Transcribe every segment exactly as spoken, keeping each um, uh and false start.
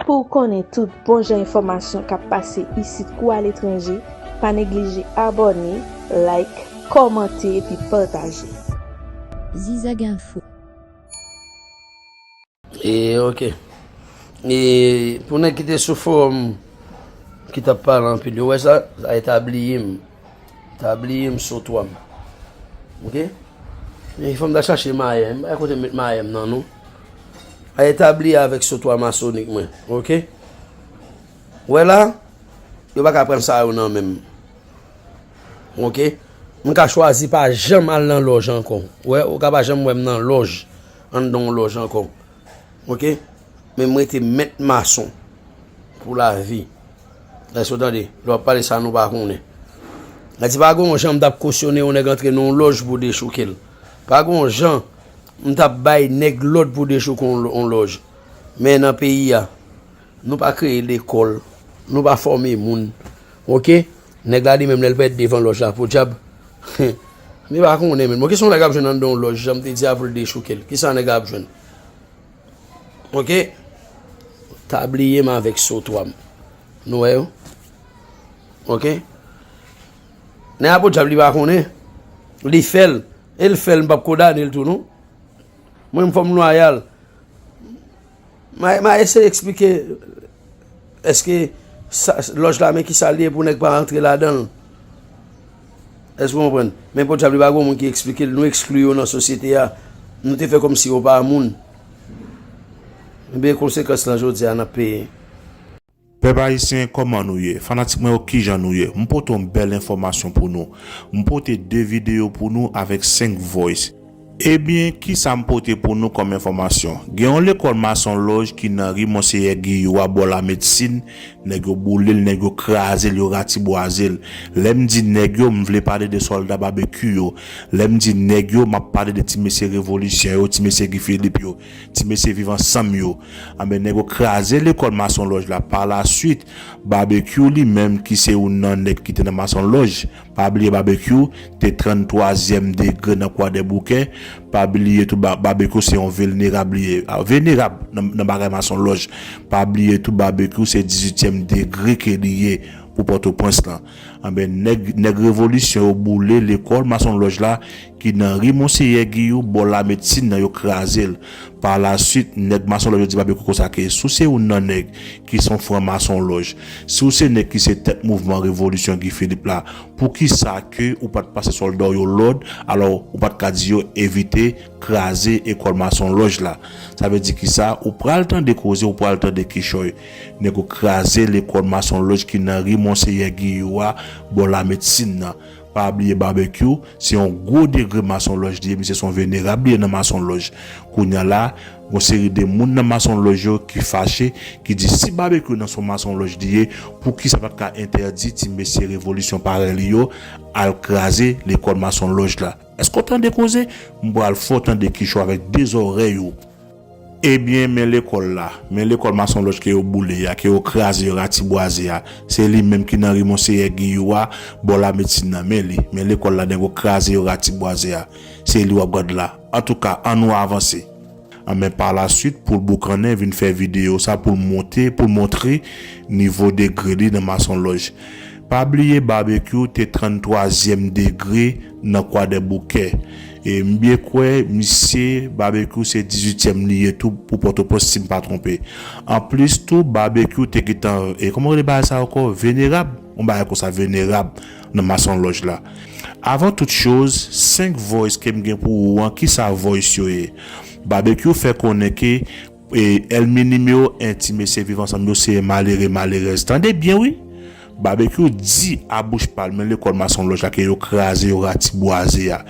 Pou w konnen tout bon jan enfòmasyon k ap pase isit kou aletranje, pa neglije abòne, like, kòmante epi pataje. Zizag Info. E, ok. E, pou nèg ki te sou fowòm ki t ap pale anpil, yo wè sa? Sa e ta bliye m. Ta bliye m sotwa m. Ok? E, fò m ta chache mayè. M pa kote m met mayè m nan, non. A e ta bliye avèk sotwa masonik mwen. Ok? Wè la, yo pa ka pran sa yo nan men m. Ok? M ka chwazi pa janm al nan lòj ankò. Wè, ou ka pa janm wè m nan lòj, anndan yon lòj ankò. Ok? Men m rete mèt mason pou lavi. Èske w tande? Lè w ap pale sa nou pa konnen. Sa di pa gen yon jan m t ap kosyone yon nèg antre nan yon lòj pou dechouke l. Pa gen yon jan m t ap bay nèg lòd pou dechouke yon, yon lòj. Men nan peyi a, nou pa kreye lekòl, nou pa fòme moun. Ok? Nèg la li menm lè l pèt devan lòj la podyab. Li pa konnen menm. Ok, se yon nèg ap jwenn anndan yon lòj, jan m te di a pou l dechouke l. Kisa nèg la ap jwenn? Ok? Ta bliye m avèk sotwa m. Nou wè yo? Ok? Nèg la podyab li pa konnen. Li fè l. E l fè l, m p ap kondane l tou non. Mwen m fò m lwayal. M a, m a eseye eksplike èske sa, lòj la men kisa l ye pou nèg pa rantre ladan l. Èske w konprann? Men podyab li pa gen moun ki eksplike l, nou ekskli yo nan sosyete a. Nou te fè kòmsi yo pa moun. Ebyen konsekans lan jodi a n ap peye. Pèp ayisyen, kòman nou ye? Fanatik mwen yo, kijan nou ye? M pote yon bèl enfòmasyon pou nou. M pote de videyo pou nou avèk senk voice. Ebyen, kisa m pote pou nou kòm enfòmasyon? Gen yon lekòl masonlòj ki nan ri Monseyè Giyou a, bò Lamedsin, nèg yo boule l, nèg yo kraze l, yo ratibwaze l. Lè m di nèg yo, m vle pale de sòlda Babekyou yo. Lè m di nèg yo, m ap pale de ti mesye revolisyon yo, ti mesye Guy Philippe yo, ti mesye Viv Ansanm yo. Anben, nèg yo kraze lekòl masonlòj la. Palaswit, Babekyou li menm ki se youn nan nèg ki te nan masonlòj. Pa bliye Babekyou te tranntwazyèm degre nan Kwadèboukè. Pa bliye tou Babekyou se yon vilnerab li ye. Venerab nan bagay masonlòj. Pa bliye tou Babekyou se dizuityèm degre ke li ye pou Pòtoprens lan. Anben, nèg, nèg revolisyon yo boule lekòl masonlòj la ki nan ri Monseyè Giyou, bò Lamedsin nan, yo kraze l. Palaswit, nèg masonlòj yo di Babekyou konsa ke si w se youn nan nèg ki se yon fran masonlòj, si w se nèg ki se tèt mouvman revolisyon Guy Philippe la, poukisa ke ou pa t pase sòlda w yo lòd, alò ou pa t ka di yo evite kraze lekòl masonlòj la? Sa vle di kisa? Ou pral tande koze, ou pral tande kichòy. Nèg yo kraze lekòl masonlòj ki nan ri Monseyè Giyou a, bò Lamedsin nan. Pa bliye Babekyou se yon gwo degre masonlòj li ye, misye se yon venerab li ye nan masonlòj. Kounye a la, gon seri de moun nan masonlòj yo ki fache, ki di si Babekyou nan se yon masonlòj li ye, poukisa pa t ka entèdi ti mesye revolisyon parèy li yo al kraze lekòl masonlòj la? Èske w tande koze? M pral fè w tande kichòy avèk de zòrèy ou. Ebyen, men lekòl la. Men lekòl masonlòj ke yo boule a, ke yo kraze, yo ratibwaze a. Se li menm ki nan ri Monseyè Giyou a, bò Lamedsin nan. Men li. Men lekòl la nèg yo kraze, yo ratibwaze a. Se li w ap gad la. Antouka, ann nou avanse. Anben, palaswit, pou l boukannen, vin fè videyo sa pou l monte, pou l montre nivo degre li nan masonlòj. Pa bliye Babekyou te tranntwazyèm degre nan Kwadèboukè. E m byen kwè misye Babekyou se dizuityèm li ye tou pou Pòtoprens si m pa twonpe. Anplis tou, Babekyou te gentan, e kòman yo rele bagay sa ankò? Venerab? Yon bagay konsa, venerab nan masonlòj la. Avan tout choz, senk voice ke m gen pou ou an, kisa voice yo ye? Babekyou fè konnen ke e èlmi nimewo en ti mesye Viv Ansanm yo se malere malerèz. Tande byen wi. Babekyou di a bouch pa l men lekòl masonlòj la ke yo kraze, yo ratibwaze a.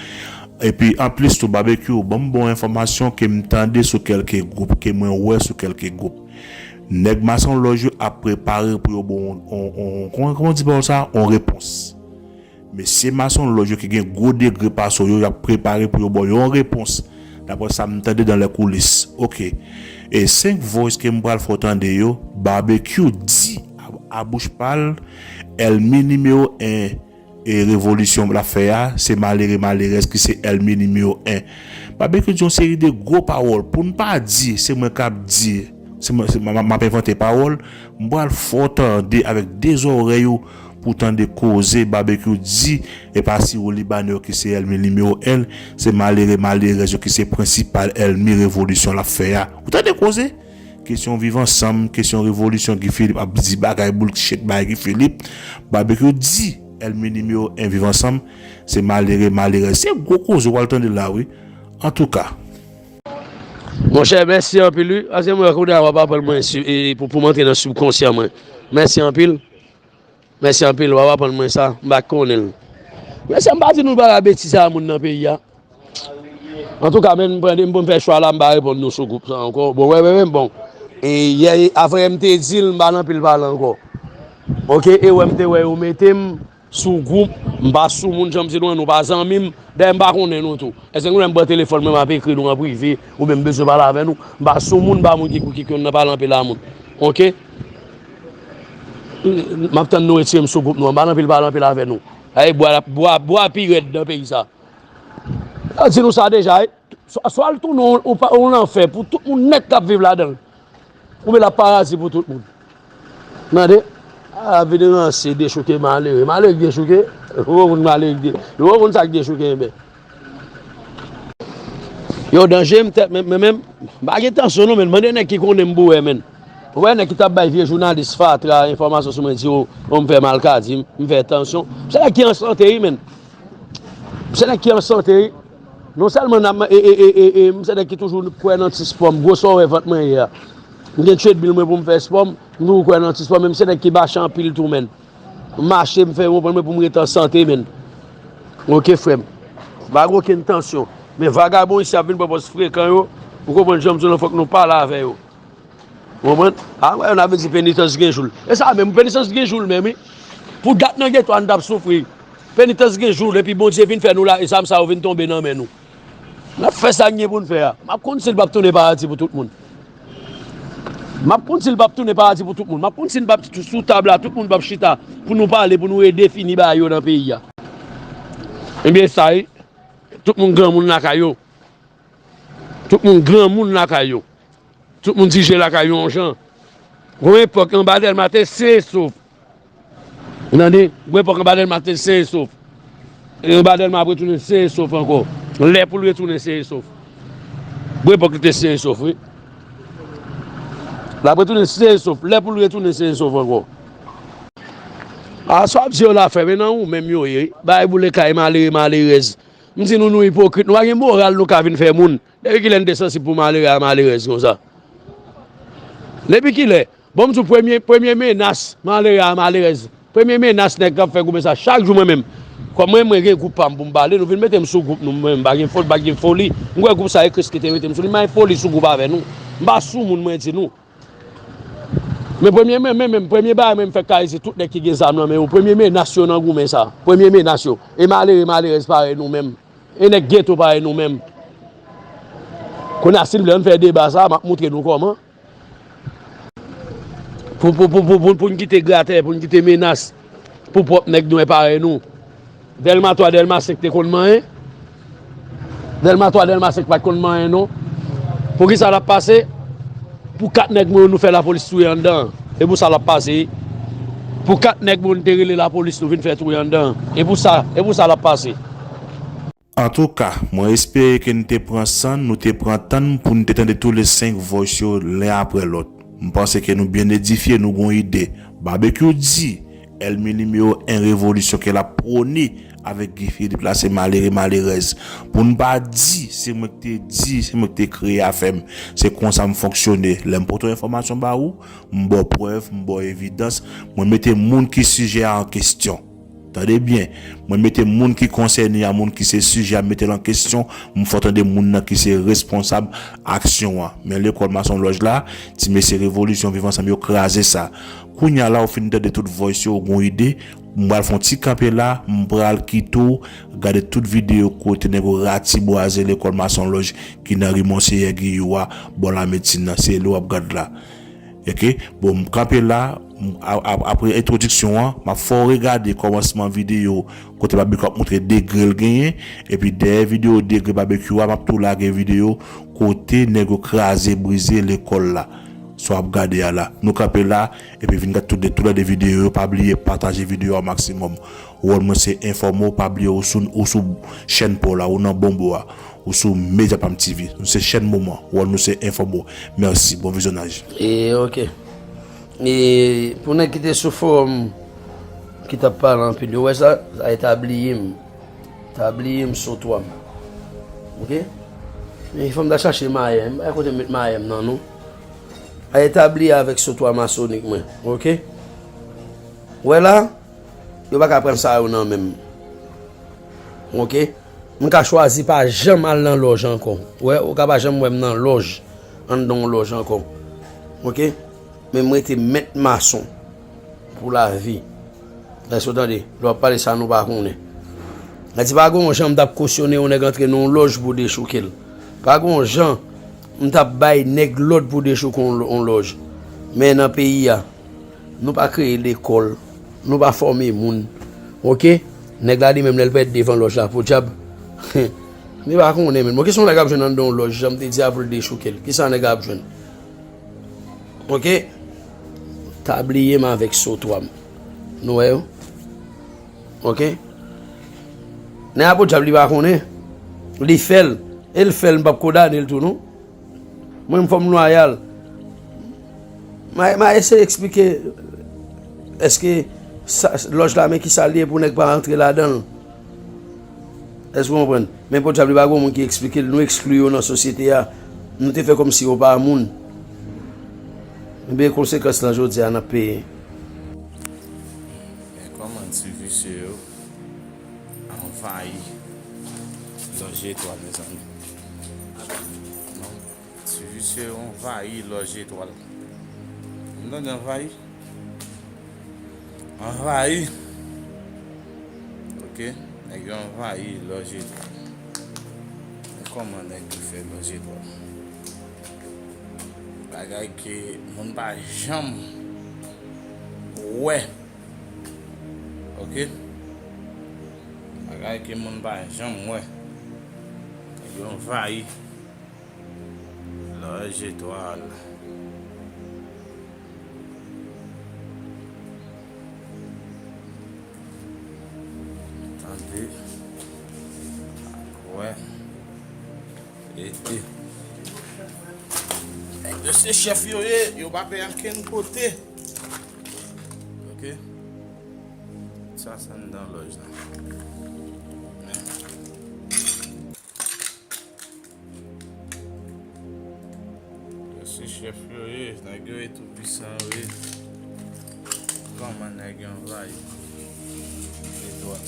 Epi anplis tou Babekyou ban m bon enfòmasyon ke m tande sou kèlke gwoup, ke mwen wè sou kèlke gwoup. Nèg masonlòj yo ap prepare pou yo ba w on, on, on, kòman, kòman w di pawòl sa? On repons. Mesye masonlòj yo ki gen gwo degre pase w yo, y ap prepare pou yo ba w yon repons, daprè sa m tande dans les coulisses. Ok. E senk voice ke m pral fè w tande yo, Babekyou di a, a bouch pa l, èlmi nimewo en e revolisyon l ap fè a, se malere malerèz ki se èlmi nimewo en. Babekyou di yon seri de gwo pawòl, pou n pa di se mwen k ap di, se mwen, se, m, m, m ap envante pawòl, m pral fè w tande avèk de zòrèy ou pou w tande koze Babekyou di, e pa siro libanè yo ki se ènmi nimewo en, se malere, malerèz yo ki se prensipal ènmi revolisyon l ap fè a. Ou tande koze? Kesyon viv ansanm, kesyon revolisyon, Guy Philippe ap di bagay bullshit bay Guy Philippe, Babekyou di, ènmi nimewo en viv ansanm, se malere, malerèz. Se gwo koze w al tande la, wi. Antouka. Monchè, mèsi anpil, wi. Paske mwen konnen w ap aprann mwen si, e, pou, pou m antre nan sibkonsyan mwen. Mèsi anpil. Mèsi anpil, w ap aprann mwen sa. M pa t konnen l. Mesye, m pa di nou bagay betiz sa moun nan peyi a. Antouka, men m pran de m pou m fè chwa la, m pa reponn nou sou gwoup sa ankò. Bon, wè, wè, wè, bon. E yè, afè m te di l, m pa nan pil pale ankò. Oke, e wè m te wè yo mete m sou gwoup, m pa sou moun, jan m di nou an, nou pa zanmi m. Dayè, m pa konnen nou tou. Èske nou wè m pran telefòn mwen, m ap ekri nou an prive, oubyen m bezwen pale avè nou? M pa sou moun, m pa moun ki, ki, ki konn nan pale anpil a moun. Oke? M ap tann nou retire m sou gwoup nou an, m pa nan pil pale anpil avè nou. Ay, bwa, bwa, bwa pi rèd nan peyi sa. Yo di nou sa deja, wi. Swa, swa l tounen yon, yon pa, yon lanfè pou tout moun nèt k ap viv ladan l. Oubyen l ap paradi pou tout moun. Tande? A, vin ranse, dechouke malere. Malere k dechouke? Ou konn malere k de-, ou konn sa k dechouke, enben. Yo, danje m tèt, men, men, men, m pa gen tansyon non, men mande nèg ki konnen m pou wè, men. Ou wè nèg ki t ap bay vye jounalis fatra enfòmasyon sou mwen, di yo, yo, m fè malkadi, m fè tansyon. Se nèg ki an sante, wi, men. Se nèg ki an sante, wi. Non sèlman n ap, e, e, e, e, e, m se nèg ki toujou kwè nan ti spò m, gwo sa w wè vant mwen ye a. M gen treadmill mwen pou m fè spò m, m toujou kwè nan ti spò m, men m se nèg ki mache anpil tou, men. M mache, m fè, w konprann mwen, pou m rete an sante, men. Oke, frè m. Pa gen okenn tansyon. Men vagabon isi ap vin pran pòz frekan yo, ou konprann jan m di w lan, fòk nou pale avè yo. Ou konprann? A, wè, n ap di penitans gen jou l. E sa menm, penitans gen jou l menm, wi. Pou dat nan geto a, n t ap soufri. Penitans gen jou l, epi Bondye vin fè nou la, e zam sa yo vin tonbe nan men nou. N ap fè sa n gen pou n fè a. M ap konn si l p ap tounen paradi pou tout moun. M ap konn si l p ap tounen paradi pou tout moun. M ap konn si n p ap sou tab la, tout moun p ap chita pou nou pale, pou nou redefini bagay yo nan peyi a. Ebyen, sa, wi. Tout moun granmoun lakay yo. Tout moun granmoun lakay yo. Tout moun dirije lakay yo yon jan. Gon epòk anba Dèlma te sen e sof. Ou tande? Gon epòk anba Dèlma te sen e sof. E anba Dèlma ap retounen sen e sof ankò. Lè pou l retounen sen e sof. Gon epòk li te sen e sof, wi. L ap retounen sen e sof. Lè pou l retounen sen e sof ankò. A, sa w ap di yo la, frè, men nan ou menm yo ye, wi. Bay boule kay malere, malerèz. M di nou, nou ipokrit, nou pa gen moral nou ka vin fè moun. Depi kilè n te sansib pou malere a malerèz konsa? Depi kilè? Bon, m di w, premye, premye menas malere a malerèz. Premye menas nèg k ap fè goumen sa chak jou mwen menm. Kòm mwen, mwen gen gwoup pa m pou m pale, nou vin mete m sou gwoup nou, mwen, m pa gen foli, m pa gen foli. M kwè gwoup sa e Kris ki te mete m sou li, m pa gen foli sou gwoup avè nou. M pa sou moun, mwen di nou. Men premye, men, men, men, premye bagay mwen m fèk ka isit, tout nèg ki gen zam nan men yo, premye menas yo nan goumen sa. Premye menas yo. E malere, malerèz parèy nou menm. E nèg geto parèy nou menm. Kounye a, si n vle, ann fè deba sa, m ap moutre nou kòman. Pou, pou, pou, pou, pou, pou n kite gratè, pou n kite menas, pou pwòp nèg nwè parèy nou. Dèlma twa, Dèlma senk te konn manyen. Dèlma twa, Dèlma senk pa t konn manyen, non. Poukisa l ap pase? Pou kat nèg mwen yo nou fè lapolis touye anndan an. E pou sa l ap pase, wi. Pou kat nèg mwen yo nou te rele lapolis nou vin fè touye anndan an. E pou sa, e pou sa l ap pase. Antouka, mwen espere ke n te pran san n, nou te pran tan n pou n te tande tou le senk voice yo len aprè lòt. M panse ke nou byen edifye, nou gon ide. Babekyou di, ènmi nimewo en revolisyon ke l ap pwone avèk Guy Philippe la, se malere, malerèz. Pou n pa di, se mwen ki te di, se mwen ki te kreye afè m. Se konsa m fonksyone. Lè m pote yon enfòmasyon ba ou, m ba w prèv, m ba w evidans, mwen mete moun ki sijè a an kesyon. Tande byen, mwen mete moun ki konsène a, moun ki se sijè a, m mete l an kesyon, m fè w tande moun nan ki se responsab aksyon an. Men lekòl masonlòj la, ti mesye revolisyon viv ansanm yo kraze sa. Kounye a la, ou fin tande tout voice yo, ou gon ide, m pral fè yon ti kanpe la, m pral kite w gade tout videyo kote nèg yo ratibwaze lekòl masonlòj ki nan ri Monseyè Giyou a, bò Lamedsin nan, se li w ap gad la. Oke? Bon, m kanpe la, m, a, a, apre entwodiksyon an, m ap fè w regade kòmansman videyo kote Babekyou ap montre degre l genyen, epi dèyè videyo degre Babekyou a, m ap tou lage videyo kote nèg yo kraze brize lekòl la. Sa w ap gade a la. Nou kanpe la, epi vin gade tout de, tout de videyo yo. Pa bliye pataje videyo a maksimòm. Wòl mwen se enfòme w, pa bliye ou sou, ou sou chèn pa w la, ou nan bonbo a, ou sou Media Pam T V. Nou se chèn moman. Wòl nou se enfòme w. Mèsi, bon vizyonaj. E, ok. E, pou nèg ki te sou fowòm, ki t ap pale anpil, yo wè sa, sa e tabliye m. Tabliye m sotwa m. Ok? Men fò m ta chache mayè. M pa kote m met mayè m nan, non. Ay tabliye avèk sotwa masonik mwen. Ok? Wè la, yo pa ka pran sa yo nan men m. Ok? M ka chwazi pa janm al nan lòj ankò. Wè, ou ka pa janm wè m nan lòj, anndan yon lòj ankò. Ok? Men m rete mèt mason pou lavi. Èske w tande? Lè w ap pale sa, nou pa konnen. Sa di pa gen yon jan m t ap kosyone yon nèg antre nan yon lòj pou dechouke l. Pa gen yon jan m t ap bay nèg lòd pou dechouke yon, yon lòj. Men nan peyi a, nou pa kreye lekòl, nou pa fòme moun. Ok? Nèg la li menm lè l parèt devan lòj la, podyab, li pa konnen menm. Ok, se yon nèg ap jwenn anndan yon lòj, jan m te di a pou l dechouke l. Kisa nèg la ap jwenn? Ok? Tabliye m avèk sotwa m. Nou wè yo? Ok? Nèg la podyab li pa konnen. Li fè l. E l fè l, m p ap kondane l tou, non. Mwen, m fò m lwayal. M a, m a eseye eksplike, èske sa, lòj la, men kisa l ye pou nèg pa antre ladan l? Èske w konprann? Men podyab li pa gen moun ki eksplike l, nou ekskli yo nan sosyete a. Nou te fè kòmsi yo pa moun. Ebyen, konsekans lan jodi a, n ap peye. Men kòman ti visye yo anvayi lòj etwal, mezanmi. Non, ti visye yo anvayi lòj etwal. M tande anvayi. Anvayi. Ok, nèg yo anvayi lòj etwal. Men kòman nèg yo fè lòj etwal? Bagay ke moun pa janm wè. Ok? Bagay ke moun pa janm wè. Nèg yo anvayi lòj etwal. Tande. Wè. Ede. Nèg yo se chèf yo ye, yo pa pè ankenn kote. Ok. Sa, sa anndan lòj la. Men. Yo se chèf yo ye, nèg yo e tou pwisan yo ye. Kòman nèg yo anvayi etwal?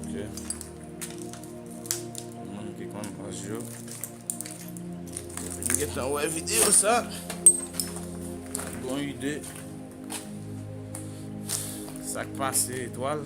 Ok. Moun ki konn lòj yo, yo vin gentan wè videyo sa. Bon ide. Sa k pase, etwal?